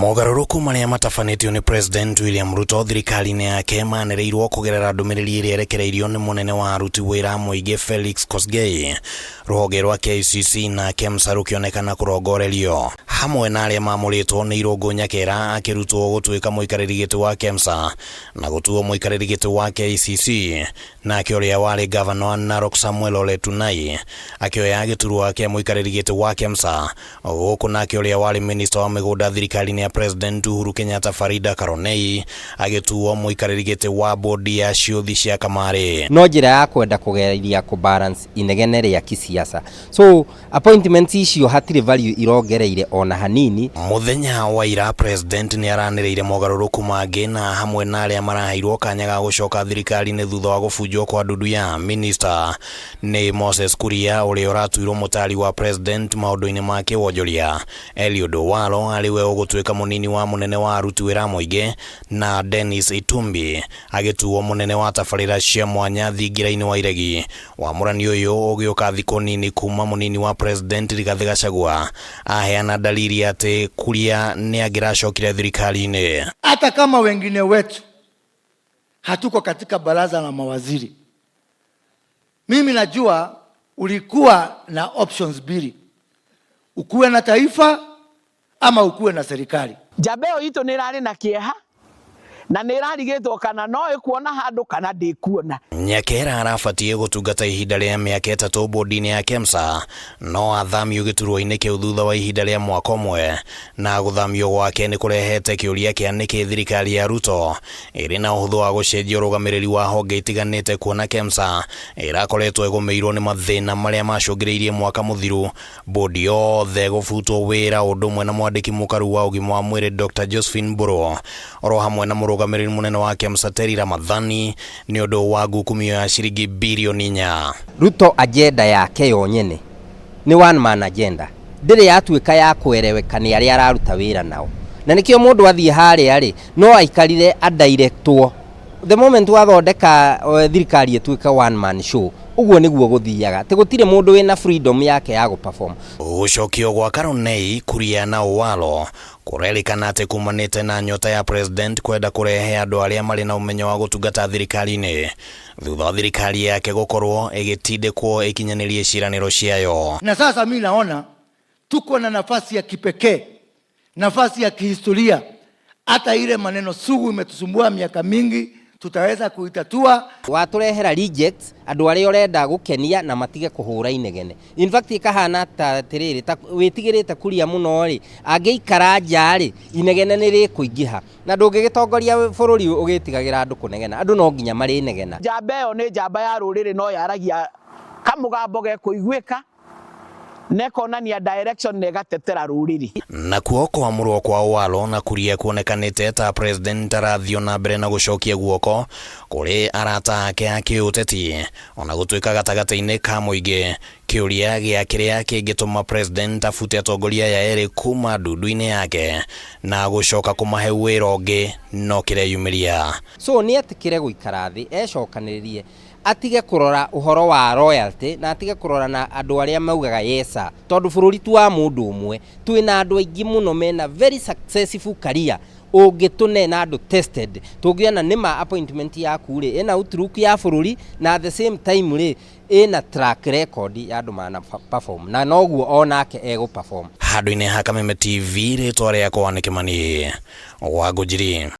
Mogarũrũku marĩa matabanĩtio nĩ President William Ruto thirikari-inĩ yake manĩrĩirwo kũgerera ndũmĩrĩri ĩrĩa ĩrekereirio nĩ mũnene wa aruti wĩra a mũingĩ Felix Kosgei, rũhonge rwa KICC na KEMSA rũkĩonekana kũrongorerio. Hamwe na arĩa mamũrĩtwo nĩ Irũngũ Nyakera akĩrutwo gũtuĩka mũikarĩri gĩtĩ wa KEMSA na gũtuo mũikarĩri gĩtĩ wa KICC, nake ũrĩa warĩ gavana wa Narok Samuel Ole Tunai akĩoya gĩturwa kĩa mũikarĩri gĩtĩ wa KEMSA. Gũkũ nake ũrĩa warĩ minista wa mĩgũnda thirikari-inĩ ya President Uhuru Kenyatta Farida Karonei agĩtuo mũikarĩri gĩtĩ wa bodi ya ciũthi cia kamarĩ. No njĩra ya kwenda kũgeria kũ balance inegene rĩa kisiasa, so appointments icio hatirĩ value irongereire ona hanini. Mũthenya wa ira President nĩ aranĩrĩire mogarũrũku mangĩ na hamwe na arĩa maraheirwo kanya ga gũcoka thirikari-inĩ thutha wa gũbunjwo kwa ndundu ya minista nĩ Moses Kuria ũrĩa ũratuirwo mũtari wa President maũndũ-inĩ ma kĩwonjoria, Eliud Owalo arĩ we ũgũtuĩka mũnini wa mũnene wa aruti wĩra a mũingĩ na Dennis Itumbi agĩtuo mũnene wa tabarĩra cia mwanya thingira-inĩ wa iregi. Wamũrani ũyũ ũgĩũka thikũ nini kuma mũnini wa President Rigathĩ Gachagua aheana dalili atĩ Kuria nĩ angĩracokire thirikari-inĩ. Hata kama wengine wetu hatuko katika baraza la mawaziri, mimi najua ulikuwa na options mbili, ukuwe na taifa ama ukuwe na serikali. Njamba ĩyo itũ nĩ ĩrarĩ na kĩeha na nĩ ĩrarigĩtwo kana no ĩkuona handũ kana ndĩkuona. Nyakera arabatiĩ gũtungata ihinda rĩa mĩaka 3 bodi-inĩ ya KEMSA no athamio gĩturwa-inĩ kĩu thutha wa ihinda rĩa mwaka ũmwe, na gũthamio gwake nĩ kũrehete kĩũria kĩa nĩkĩ thirikari ya Ruto ĩrĩ na ũhũthũ wa gũcenjia ũrũgamĩrĩri wa honge itiganĩte kuona KEMSA ĩrakoretwo ĩgũmĩirwo nĩ mathĩna marĩa macũngĩrĩirie mwaka mũthiru bodi yothe gũbutwo wĩra ũndũ ũmwe na mwandĩki mũkaru wa ũgima wa mwĩrĩ Dr. Josephine Mbũrũ oro hamwe na mũrũgamĩrĩri mũnene wa KEMSA Terry Ramadhani nĩ ũndũ wa ngukumio ya ciringi birioni 4. Ruto agenda yake yonyene nĩ one man agenda, ndĩrĩ yatuĩka ya kwereweka nĩ arĩa araruta wĩra nao, na nĩkĩo mũndũ athiĩ harĩa rĩ no aikarire adirectwo. The moment wathondeka thirikari ĩtuĩke one man show, ũguo nĩguo gũthiaga, atĩ gũtirĩ mũndũ wĩna freedom yake ya gũperform. Gũcokio gwa Karonei, Kuria na Owalo kũrerĩkana atĩ kumanĩte na nyota ya President kwenda kũrehe andũ arĩa marĩ na ũmenyo wa gũtungata thirikari-inĩ thutha wa thirikari yake gũkorwo ĩgĩtindĩkwo ĩkinyanĩrie ciĩranĩro ciayo. Na sasa mi naona tuko na nafasi ya kipekee, nafasi ya kihistoria. Hata ile maneno sugu imetusumbua miaka mingi, tutaweza kuitatua. Watũrehera rejects andũ arĩa ũrenda gũkenia na matige kũhũra inegene. In fact ĩkahana ta atĩrĩrĩ, ta wĩtigĩrĩte Kuria mũno rĩ, angĩikara nja rĩ, inegene nĩ rĩkũingĩha. Na ndũngĩgĩtongoria bũrũri ũgĩtigagĩra andũ kũnegena, andũ no nginya marĩnegena. Njamba ĩyo nĩ njamba ya rũrĩrĩ no yaragia kamũgambo gekũiguĩka na ĩkonania direction na ĩgatetera rũrĩrĩ. Nakuo kwamũrwo kwa Owalo na Kuria kuonekanĩte ta President arathiĩ na mbere na gũcokia guoko kũrĩ arata ake a kĩũteti, ona gũtuĩka gatagatĩ-inĩ ka mũingĩ kĩũria gĩa kĩrĩa kĩngĩtũma President abute atongoria aya erĩ kuma ndundu-inĩ yake na gũcoka kũmahe wĩra ũngĩ no kĩreyumĩria. So nĩ etĩkĩre gũikara thĩ ecokanĩrĩrie, atige kũrora ũhoro wa royalty na atige kũrora na andũ arĩa maugaga yes sir, tondũ bũrũri ti wa mũndũ ũmwe, twĩna andũ aingĩ mũno mena very successful career ũngĩtũne na andũ tested, tũngĩona nĩma appointment yaku rĩ ĩna outlook ya bũrũri na at the same time rĩ ĩna track record ya andũ mana perform na noguo onake egũ perform. Handũ-inĩ ha Kameme TV rĩtwa rĩakwa nĩ Kĩmani wa Ngũnjiri.